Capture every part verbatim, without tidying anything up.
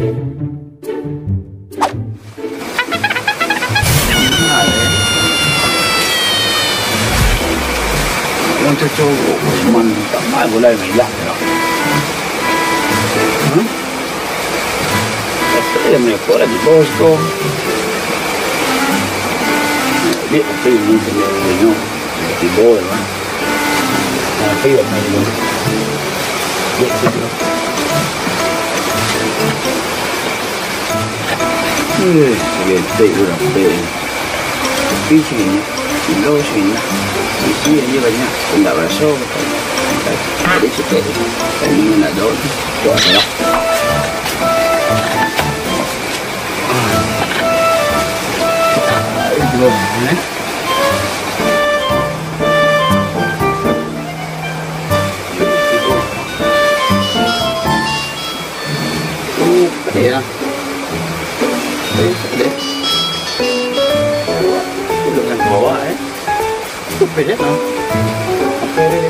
Yang cocok, man, tak main bola yang hilang, ya. Hmm? Tapi yang mereka lagi bos ko. Dia apa yang ini, dia punya. Tibo lah. Tapi ya, main dulu. Dia tibo. Eh, getek tu sampai. Tapi sini, tiga sini. Isi aja banyak. Enggak raso. Jadi cepat. Ini nak jauh. Buat salah. Belum, eh. Oh, ya. Eh, deh. Udah kan bawa, eh. Itu beda, ah. Apa ini?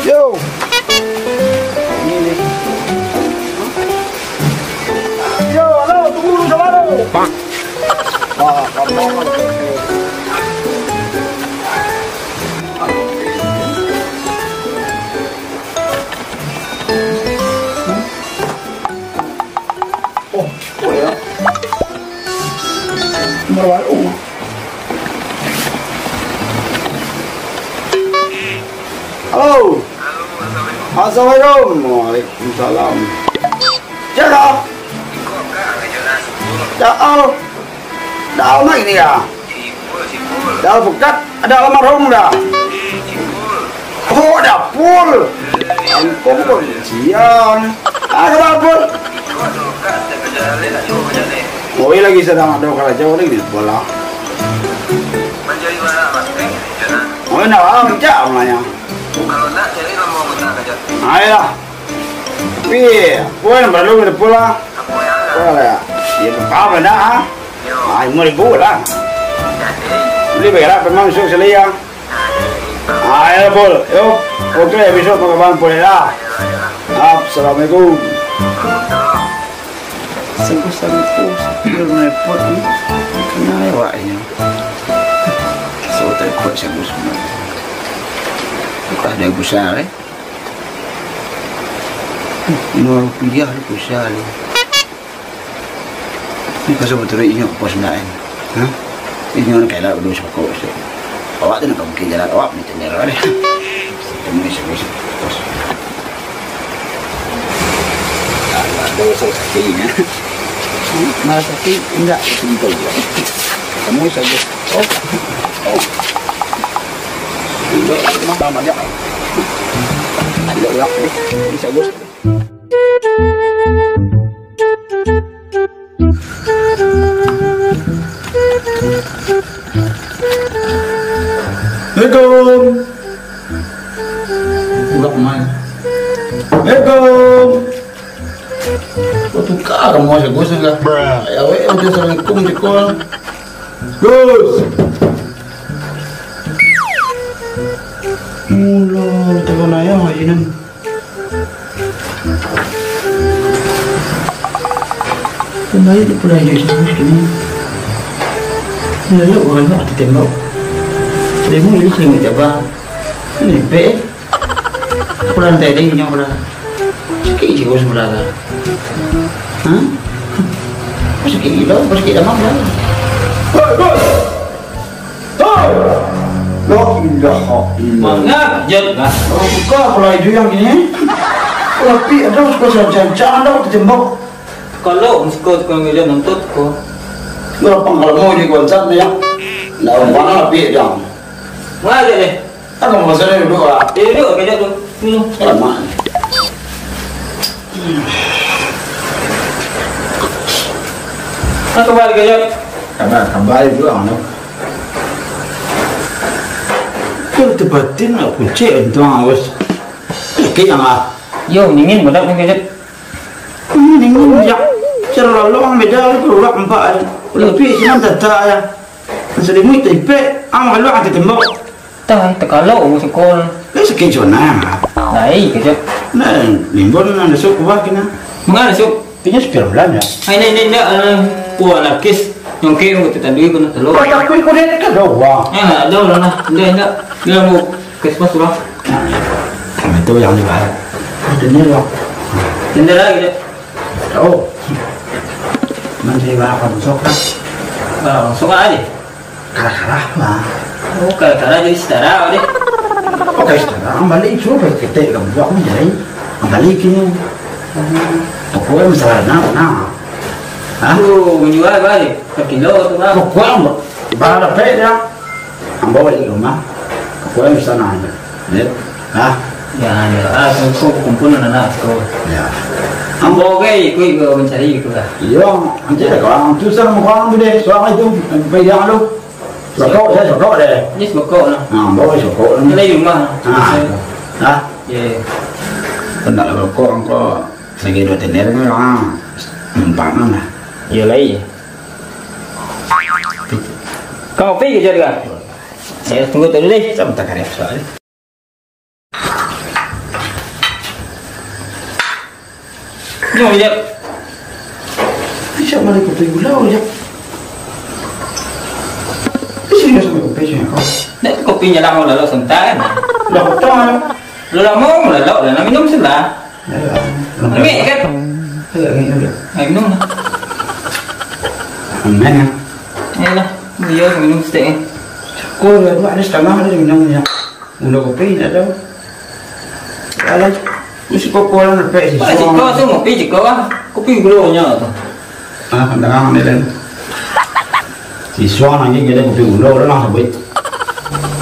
Yo. Ini nih. Yo, halo, tunggu dulu, saudara. Wah, kamu. Oh, oh ya. Nomor baru. Halo. Assalamualaikum. Waalaikumsalam. Siapa? Ya, oh. Dah lama ini ya? Dah pekat, ada almarhum dah. Oh, ada full. Angkong pun siang. Ah, ada full. Oh, ini lagi sedang ada kerja, orang di bola. Oh, nak apa, cak, namanya? Ayolah. Tapi, pun perlu ada pula. Pula ya. Ya, apa benda, ah? Ah, lima ribu lah. Beli berak memang masuk selia. Ah, ya, Pul. Yo, oke, besok kawan-kawan boleh lah. Assalamualaikum. Sungguh-sungguh, sungguh repot ni. Kena awak ini. So, repot sungguh-sungguh. Bukan ada besar, eh. Lima rupiah tu pulsa ni. Ni pasal batua inyo pos nak kan? Ha? Inyo nak elak dulu sapakok se. Awak tu nak mungkin jalan awak ni tender awak deh. Temu ni serius. Pos. Ada sakit ni. Malah sakit enggak? Simpel je. Kamu saja. Oh. Oh. Enggak, mah sama aja. Ada orang ni. Bisa bos. Assalamualaikum. Budak main. Assalamualaikum. Kok tukar kamu aja, Gus, enggak? Ya, weh, udah assalamualaikum, cekol. Gus. Mula, telepon ayah, Haji Nam. Kembali tu pulai dia sama kini. Lalu orang nak kita tembak. Dia pun dia sering jaga. Ini pe. Aku lantai dia nyawa dah. Sakit jiwa sebelah dah. Hah? Kau sakit gila, kau sakit damam dah. Hei, hei! Hei! La ilaha illallah. Mangajat lah. Kau suka pulai dia yang ini? Tapi ada suka sancang-sancang ada aku tembak. Kalau suka tukang kerja nuntut ko. Lapang kalau mau di kontak ni ya. Nak mana lah pi dong. Mana deh? Aku mau sana duduk lah. Eh, duduk kerja tu. Minum. Lama ni. Nak kembali kerja. Kabar, kabar juga mana? Kau tepatin nak kucek untung awas. Oke yang ah. Yo, dingin bedak ni kerja. Ini dingin, jak. Cara lalu orang beda tu, urak empat hari. Lebih senang tata ya. Selimut tipek, ang lalu ang tembok. Tah, takalok aku sekolah. Lai sakik zona. Lai, kejap. Nah, limbun nang dasuk kubah kena. Manga dasuk? Tiga sepian bulan ya. Ah, ini, ini, ini, eh, wah, nakis. Nyongke, mau tetandui, kena telur. Kau takut kau dia dekat dah, wah. Ya, ada lah, nah. Indak, indak. Dia mau kes pas lah. Nah, itu yang di bawah. Ini lah. Ini lagi deh. Oh. Nanti lah, apa besok lah. Ah, besok aja. Kalah-kalah lah. Oh, kalah-kalah jadi setara deh. Oke, setara. Ang balik, suruh baik ketek kamu. Aku mencari. Ang balik kini. Pokoknya masalah nak, nak. Hah? Tuh, menjual balik. Per kilo tu, Bang. Pokoknya, Bang. Barang dapet ya. Ang bawa balik ke rumah. Pokoknya di sana aja. Ya. Hah? Ya, ya. Ah, so, so, kumpul anak-anak tu. Ya. Ang bawa ke, ikut, ikut mencari gitu lah. Iya, nanti ada kawan tu sana, kawan tu deh. Soalnya itu, pegang lu. Rokok, ya, rokok deh. Ni rokok lah. Ha, bawa rokok lah. Ni lagi rumah. Ha. Ha? Ya, ya. Kau nak rokok, kau lagi dua tener ni, ha. Numpang lah. Ya, lagi. Kau pergi kerja juga? Saya tunggu dulu deh. Sama tak karep soal. Nyo, Jep. Bisa mana kopi gula, Jep? Bisa juga sampai kopi sih kau. Dak kopi nyo lamo lalok sebentar kan? Lah, betul. Lu lamo lalok lah, nak minum sudah. Ayo, Amik kan? Ayo, Amik dulu. Ayo minum lah. Amin, ya. Ayolah, dia minum setek ni. Kau dua ada setengah ada minum ya. Gula kopi indak ado. Alah, mesti kopi lah, lepek sih. Pak, ciko tu ngopi, ciko lah. Kopi gulonyo tu. Ah, pandangan ni, Len. Siswa nangin jadi kopi gulo, udah lah, sabut.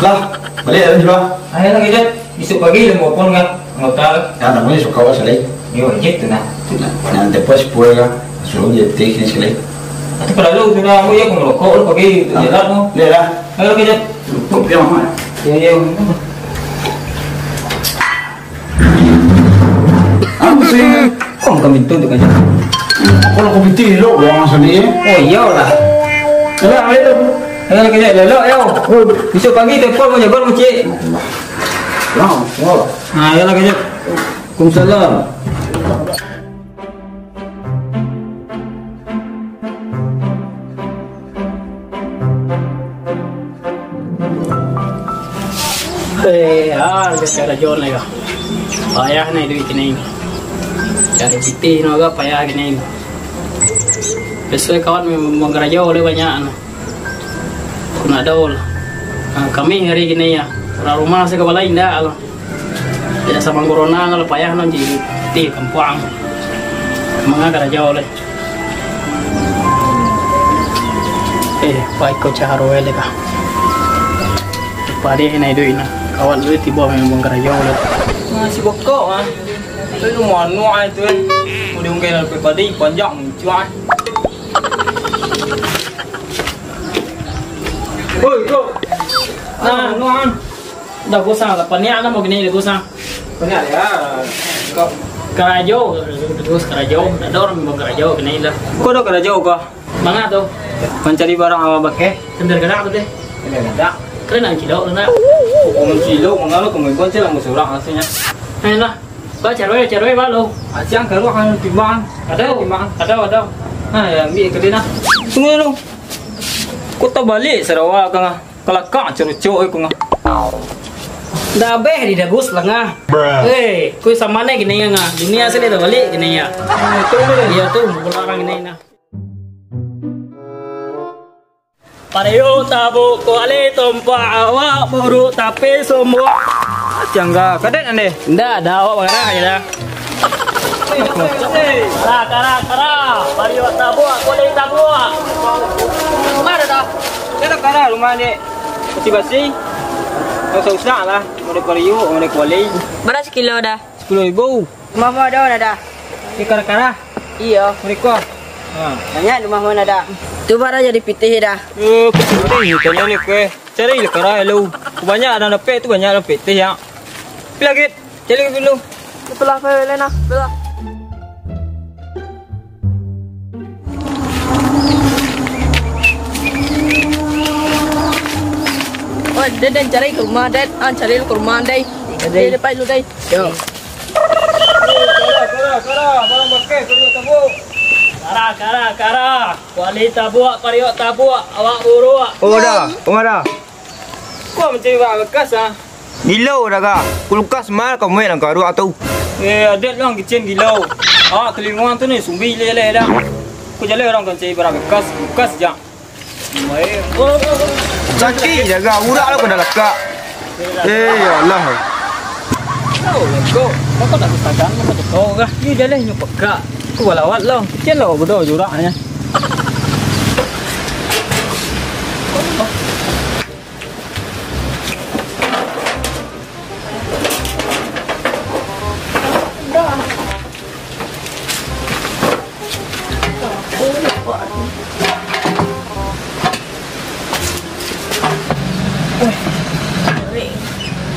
Lah, balik, Len, sudah. Ayolah, kejap. Besok pagi, lima pun kan? Anggota. Ya, namanya suka awak sekali. Yo, wajib tu, nah. Tu, nah. Nanti pas sepuluh kan. Suruh dia teh sini sekali. Itu perlu tu, nah. Aku ya, aku merokok, lu pergi, ah, jalan, no. Boleh lah. Ayo, kejap. Kopi yang mana? Ya, ya. Apa sih? Kok kami tu tu kan? Kalau kopi ti elok orang sini. Oh, iyalah. Alah, ayo. Ayo, kejap, elok, yo. Oh. Besok pagi telepon mau jago masjid. Nah, oh. Nah, ayolah, kejap. Waalaikumsalam. Eh, ah, karajo nai ko. Payah nai duit kini. Cari pitih no agak payah kini. Biaso kawan mangarajo oleh banyak no. Ko nak ado lah. Ah, kami hari kini ya. Urang rumah sakapala indak lah. Tidak sama corona kalau payah no di, di kampuang. Manga karajo oleh. Eh, pai ko caro elok ah. Padeh nai duit nah. Kawan duit tibo memang karajo oleh. Masih bokok ah. Itu manu ah itu eh. Udah mungkin lebih padi panjang muncul ah. Oi, bro. Nah, nuan. Dah gosang lah, paniak lah mau kini dah gosang. Paniak ya. Kau karajo, terus karajo. Tak ada orang mau karajo kini lah. Kau dah karajo kau? Manga tu? Mencari barang awak pakai. Kendar gerak tu deh. Kendar gerak. Keren nak cilok tu nak. Kau mencilok, mengapa kau main boncel sama seorang rasanya? Eh lah. Ba, caroi, caroi, ba, lo. Siang karuah kan timbang. Ado, timbang. Ado, ado. Nah, ya, ambil ke dia nah. Tunggu dulu. Kau tak balik Sarawak kau ngah. Kelakar cerucuk kau ngah. Dah abeh di dagus lah ngah. Eh, kau sama ni kini ya ngah. Dunia asli dah balik kini ya. Iya tu, pulang kini nah. Pariuk tabuk kuali tumpak awak buruk tapi sumbuak. Tiangga, kadet ande? Indak, dah awak bagarah aja dah. Kara, kara, kara. Pariuk tabuk kuali tabuk. Mana dah? Kara, kara rumah ni. Basi-basi. Tak usah-usah lah. Mau ada pariuk, mau ada kuali. Bara sakilo dah? Sepuluh ribu. Rumah mo ado, Dada? Di Kara-Kara? Iyo. Mereka? Ha. Banyak rumah mo, Dada? Tu bara jadi pitih dah. Eh, pitih, tanya ni ke. Cari lah Kara lu. Banyak dah dapek tu, banyak dapek pitih ya. Pi lagi. Cari dulu. Itulah, Lena. Itulah. Oh, Dek, Dek, cari ke rumah, Dek. Ah, cari ke rumah, Dek. Dek, Dek, pai dulu, Dek. Yo. Kara, kara, kara, barang bakeh, kara tabuk. Kara, kara. Kuali tabuak, pariuak tabuak, awak buruak. Oh, dah. Oh, dah. Kok mancari barang bekas, ah? Gilo dah, Kak. Kulkas mah kau muek dalam karuak tu. Eh, adat lah kicin gilo. Ah, telingo tu ni sumbi leleh dah. Kok jaleh urang tu mancari barang bekas, bekas jak. Baik. Sakik jaga urak lah kau dah lakak. Eh, ya Allah. Tahu lah kau. Kau tak sadar, kau tak tahu kah? Ni jaleh nyo pekak. Kau balawat lah. Kicin lah kau bedo juraknya.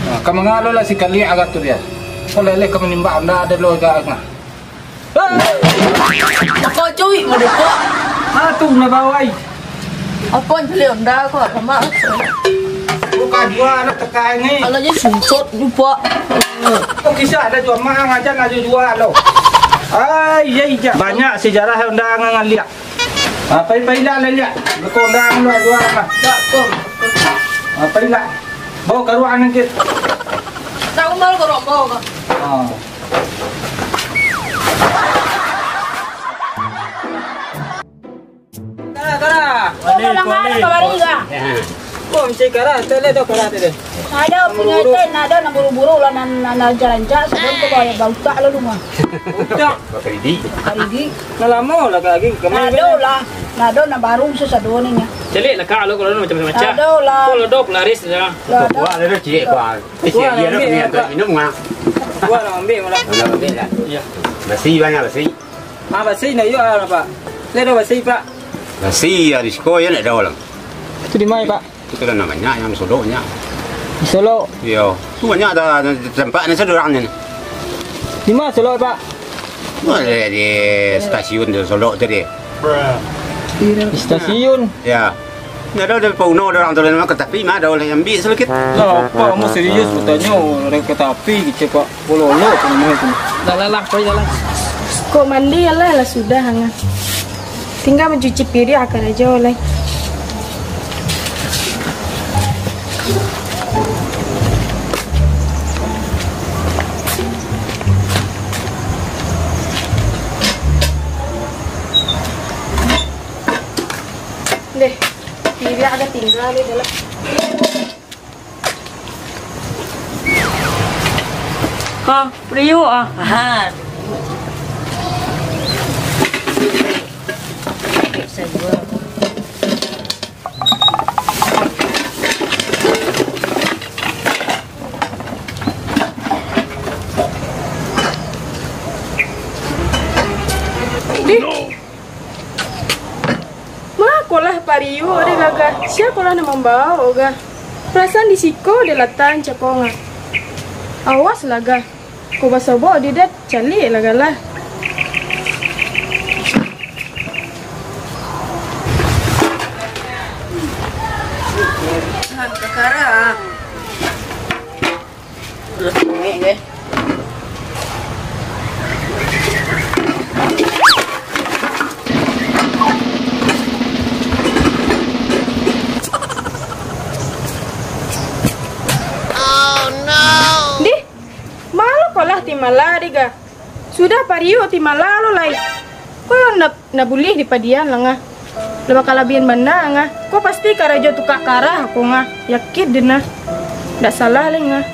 Nah, ka mangalo lah si kaliak agak tu dia. Kok leleh ka manimbak anda ada lo agak angah. Kau cuik mode, Pak. Ah, tu na bawai. Apa yang celiak onda kau, apa mak? Buka jua anak tekai ni. Anaknya sunsut juga. Kok kisah ada jua mah ngajar aja jua lo. Ai, iya, iya. Banyak sejarah onda ngaliak. Ah, pai, pai lah, lah, liak. Bekondang lu dua mah. Tak, kau. Ah, pai lah. Bawa karuak anak kit. Tahu malu karuak bawa kau. Ah. Kara, kara. Kau dah lama nak kembali kah? Kok mesti kara? Tele tu kara tele. Ada punya itu, ada nak buru-buru lah, nak, nak, nak rancak-rancak, sebelum tu kau yang bautak lalu mah. Utak. Bakal idi. Hari ini. Nah, lama lah kak lagi. Kami Nado lah. Nado nak baru susah dua ni nya. Celik lah kak, lo kalau macam-macam. Nado lah. Kalau dok laris lah. Nado. Wah, ada cik, wah. Eh, Wah, siap dia nak ambil, minum, Pak. Minum, ah. Wah, nak ambil malah. Nak ambil lah. Ya. Basi banyak, basi. Ah, basi nak yuk, ah, Pak. Saya dah basi, Pak. Basi, ya, di siko, ya, nak ada orang. Itu di mana, Pak? Itu kan namanya yang Solok nya. Di Solok? Iya. Tu banyak dah, dah tempat ni sadurang ni. Di mana Solok, Pak? Wah, di, di stasiun tu, Solok tadi. Di stasiun? Ya. Ndak ada, ada pauno, ada orang tu lain, ka tapi mah ada oleh ambil sedikit. Lah, apa kamu serius bertanya, orang ka tapi kita, Pak? Bololo tu namanya tu. Dah lah, lah, kau dah lah. Kok mandi lah, lah sudah, Angah. Tinggal mencuci piring akan aja oleh. Deh, piring agak tinggal deh dalam. Ha, Rio ah. Aha. Dih. Ma kolah pariuk deh gagah. Sia kolah nan mambaok gah. Parasan di siko deh latan cakong ah. Awas lah gah. Ko basobok di deh caliak lah gah lah. Kakara ah. Dih, malu kolah timala diga. Sudah pariuk timala lo lai. Ko nak Ndak buliah dipadian lah ngah. Lah bakalabihan bana ngah. Ko pasti karajo tukak karah ko ngah. Yakin den nah. Ndak salah lai ngah.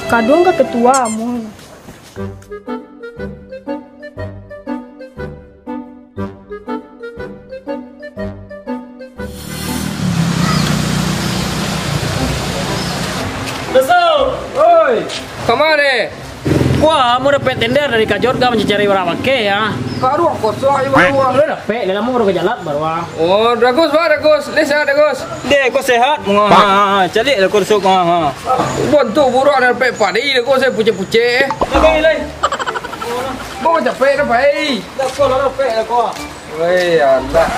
Kadung ka ketua amuah. Besok. Oi. Kama deh? Wah, amu dapek tender dari Kajot ka mancari urang pakai, ya. Karuah kosong aja baru, ah. Udah dapek, dah lama udah ka jalan baru, ah. Oh, bagus, Pak, bagus. Lih sehat, bagus. Deh, kau sehat? Wah, calik lah kursup, wah, wah. Bantuk buruak dah dapek padi dah kau, saya pucek-pucek, eh. Tapi, Lai. Kau capek dah, Pak, eh. Dah, kau lah dapek lah kau. Wei, alah.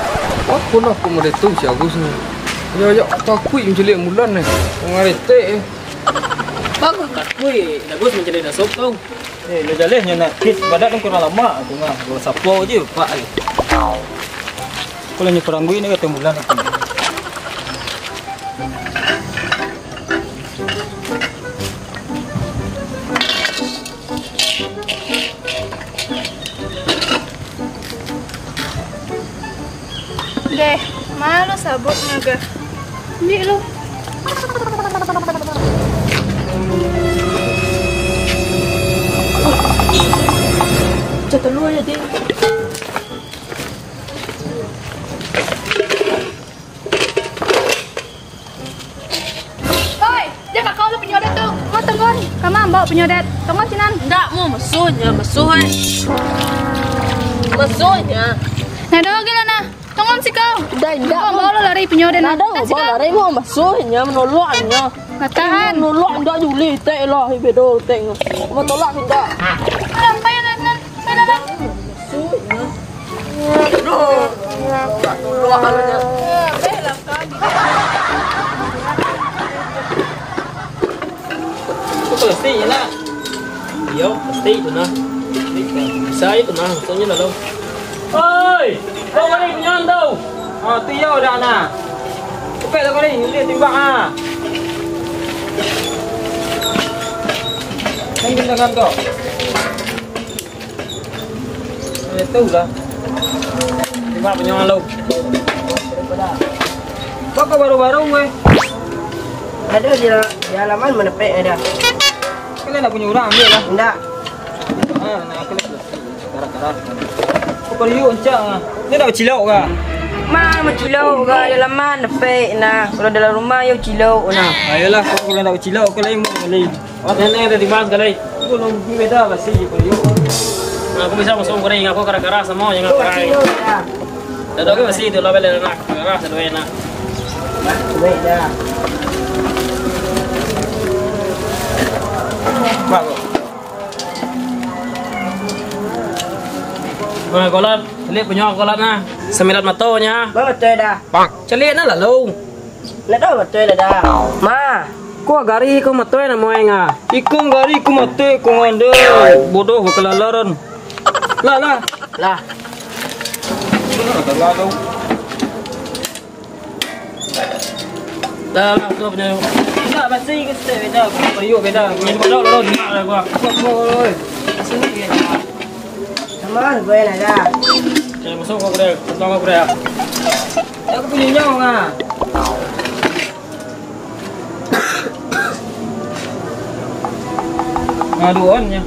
Apo lah pemuda tu si Agus ni? Yo, yo, takuik mancaliak bulan ni. Mangaretek eh. Bagus takuik. Bagus mancaliak dasok tu. Eh, lo jaleh nyo nak kis badak tu kurang lamak tu mah. Lo sapo je pak. Kalau nyo kurang duit ni kata bulan aku. Deh, ma lo sabuknyo ko? Ambiak lo. Pecah talua aja, Deh. Oi, jan kakau lo punyo adat tu. Ma tunggu, kama ambo punyo adat. Tunggu sinan. Indak, mau masuaknyo, masuak, eh. Masuaknyo. Nah, ado lagi lah, nah. Tunggu sikau. Indak, indak. Ambo lo lari punyo adat, nah. Nah, ado, ambo lari, mau masuaknyo, manoloknyo. Nah, tahan. Manolok, indak Juli, tek lah, ibedo, tek. Mau tolak, indak. Sampai, nah, nah. Aduh. Itu pasti nak. Iyo, pasti itu nah. Bisa itu nah, maksudnyo lalu. Oi, kau balik nyan tau. Ah, tu iyo dah nah. Cepet lah kau ni, ini timbang ah. Kan kita kan kau. Eh, tahu lah. Terima punya malu. Kau ke baru-baru weh. Ada di, di halaman menepek ada. Kalian nak punya orang ambil lah. Enggak. Ah, nak aku lihat. Karak-karak. Kau perlu encak ah. Dia nak bercilok kah? Ma, bercilok kah? Di halaman nepek nah. Kalau dalam rumah yo cilok nah. Ayolah, kau kalau nak bercilok, kau lain mau beli. Wah, nenek ada di mana sekali? Itu nunggu beda pasti di Pulau. Nah, aku bisa masuk goreng, aku kara-kara sama yang aku kara. Dado ke masih itu lah bela nak, kara satu enak. Baik dah. Bagus. Nah, kolot, lihat punya kolot nah. Semilat matonya. Bagus dah. Celiak nah lalu. Ndak tahu matoi lah dah. Ma, ko gari ko matoi nak muai nga. Ikung gari ko matoi ko ngande. Bodoh bakalalaran. Lah, lah. Lah. Lah, lah, tu punya. Ndak, masih ke step beda. Periuk beda. Ini bodoh, bodoh, dengar lah gua. Kuat, kuat, kuat, kuat. Sini dia. Sama, gue lah dah. Jangan masuk kau kuda, pertama kuda. Aku punya nyawa nga. Nga duo on nya.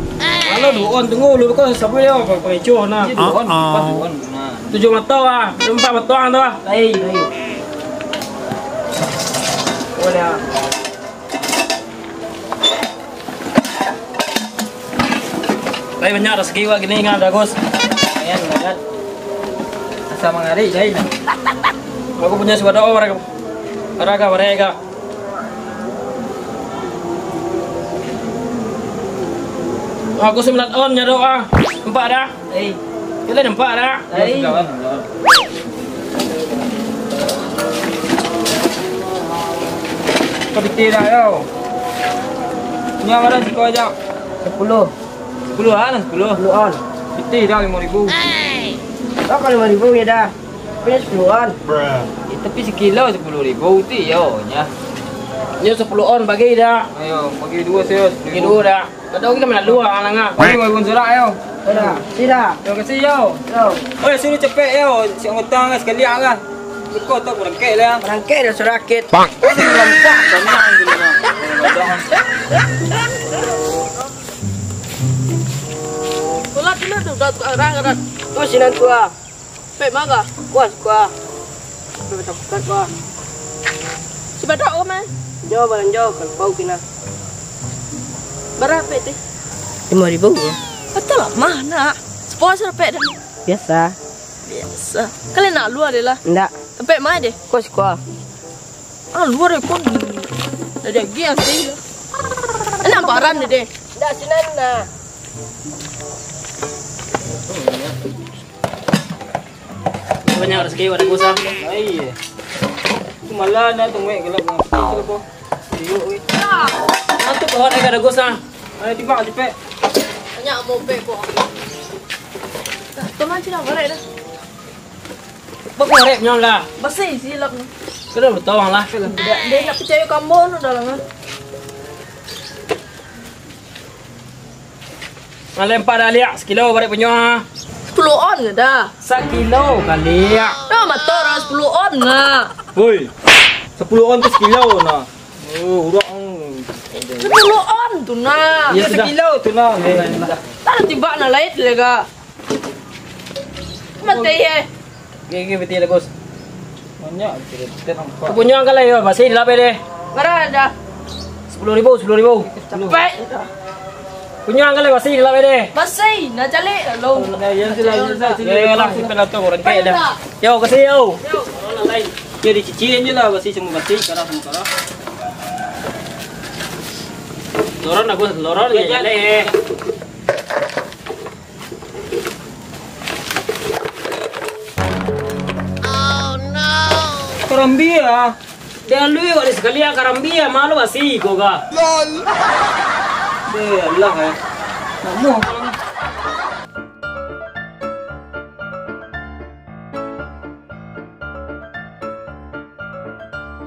Kalau duo on tunggu lu kau sabu dia apa pengecoh nah. Duo on, empat duo on. Nah. Tujuh motor ah, empat motor tu ah. Lain, lain. Oh dah. Tapi banyak rasaki wak kini ingat bagus. Lumayan, lumayan. Asa mangarik, lain. Aku punya suara orang, orang ka mereka. Aku sembilan on nya doa. Empat dah. Eh. Kita nampak dah. Ai. Kau pitih dah yo. Ni yang ada siko aja. Sepuluh. Sepuluh an, sepuluh. Sepuluh on. Pitih dah lima ribu. Apa lima ribu ya dah? Punya sepuluh on. Eh, tapi sekilo sepuluh ribu tu yo nya. Nyo sepuluh on bagi dah. Ayo, bagi dua saya. Bagi dua dah. Kada kita main dua anak ah. Ini mau bunsurak yo. Sudah, sudah. Terima kasih yo. Yo. Oi, suruh cepek yo. Si ngutang sekali ah. Kau tak berangkat lah. Berangkat dah surakit. Kau ni nampak kami yang dulu. Kulat dulu tu, dah tukang arah, arah. Kau sinan tua. Pek maga? Kuah, kuah. Pek takutan, kuah. Sibadak ko, man? Jo, balanjo, kalau kau kena. Bara pek teh? Lima ribu. Kata lah mah, nak. Sepuas pek dah. Biasa. Biasa. Kalian nak luar deh lah. Ndak. Tempat mana deh? Kos kuah. Ah, luar deh, kau. Dah dia gias deh. Enak paran deh, deh. Ndak, sinan, nah. Banyak rasaki, ada gosang. Ai. Tu malah nak tu, wek, kalau bukan tu, tu, tu. Iyo, wek. Nanti pohon ada gosang. Ayo, timbang cepek. Nyak mopek ko. Tolong cina barek dah. Baku barek nyo lah. Basai silap ni. Kena bertolong lah. Dia, dia nak percaya kamu tu dalam kan. Ngalai empat dah liak, sekilo barek punyo. Sepuluh on ke dah? Sakilo kali ya. Nah, motor lah sepuluh on nah. Woi, sepuluh on tu sekilo nah. Oh, urang. Sepuluh on tu nah. Ya, sudah. Sekilo tu nah. Eh, sudah. Tak ada tiba nak lain lega. Mati eh. Oke, oke, betul lah, Gus. Banyak cerita nampak. Punyo angka lai, yo, basi dilapeh deh. Bara dah? Sepuluh ribu, sepuluh ribu. Capek. Punyo angka lai, basi dilapeh deh. Basi, nak calik lalu. Ya, ya, sila, sila, sila. Ya, ya lah, kita lah tu, orang kaya dah. Yo, kasih yo. Yo. Yo, dicicil je lah, basi semua basi, kalah semua kalah. Loron aku, loron ya, ya, ya. Karambia. Dia lui wak di sakali ah, karambia, malu basi ko ga. Lol. Deh, alah eh. Namuah.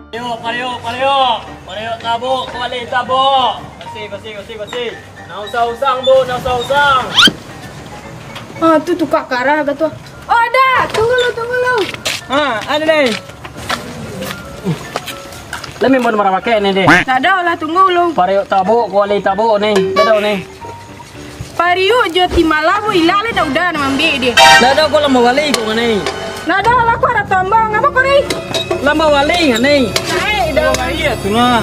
Pariuk, pariuk, pariuk. Pariuk tabuk, kuali tabuk. Basi, basi, basi, basi. Ndak usah usang, Bu, ndak usah usang. Ah, tu tukar karah ka tu. Oh, ada. Tunggu lu, tunggu lu. Ha, ada deh. Lah memang marah pakai ni deh. Tak ada lah, tunggu lu. Pariuk tabuk, kuali tabuk ni. Betul ni. Pariuk jo timbalah, Bu, ilah lah dah udah nak ambil dia. Dah ada kau lambah balik kau ni. Dah ada lah, aku ada tambang. Apa kau ni? Lambah balik ni. Naik dah. Lambah balik ya, tu nah.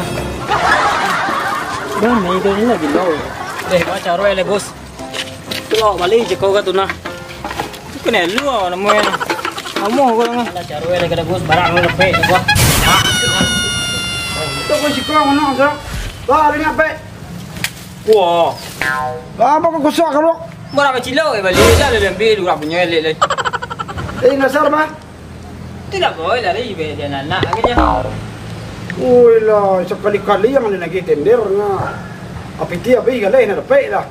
Dah, ni dah ni lagi low. Eh, baca roh le, Bos. Tu awak balik je kau ka tu nah. Tu kena lu awak namuah. Namuah kau nah. Alah, caro le kada, Bos, barang lu lepek tu, Bos. Tu kau sikau mana, Bos? Bah, lu ngapek? Wah. Bah, apa kau kusak kalau? Barang kacilo eh, balik dah le ambil urang punyo elek le. Eh, nasar, bah. Tu lah boy lari be dia anak agaknyo. Oi lah, sakali-kali yang ado nagih tender nga. Apiti abih galeh nak dapek lah.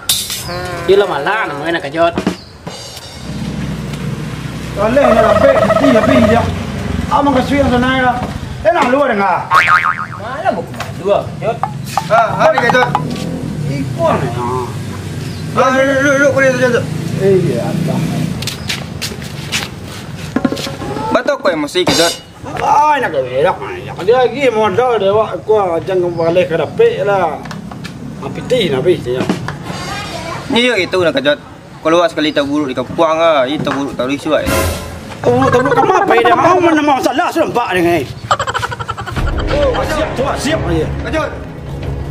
Iyo lah malang namonyo nak kajot. Galeh nak dapek, apiti abih dia. Amang kasui yang sanai lah. Eh, nak luar dengar. Malah buku malu ah, kajot. Ah, hari kajot. Ikon. Ah, duduk, duduk, duduk, boleh tu, tu. Eh, ya Allah. Batok kau emosi, kajot. Ai, nak ka berak, ai, nak ka lagi modal dek awak, kau jangan baleh ka dapek lah. Apiti nah, apiti nah. Iyo itu nak kajot. Kalau awak sakali taburuk di kampuang ah, iyo taburuk taruih suai. Oh, taburuk ka ma pai dah? Mau mana mau salah sudah nampak deh, ai. Oh, siap, tuan, siap aja. Kajot.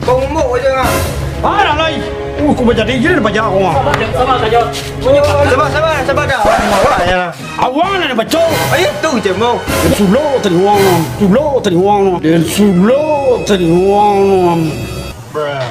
Kau ngumuk aja ah. Ah, dah lai. Uh, kau bajadi je dah bajak kau ah. Sabar, sabar, kajot. Sabar, sabar, sabar dah. Awak ya. Awang lah baco. Ayo tu je mau. Den sulo tadi wang no. Sulo tadi wang no. Den sulo tadi wang no. Bruh.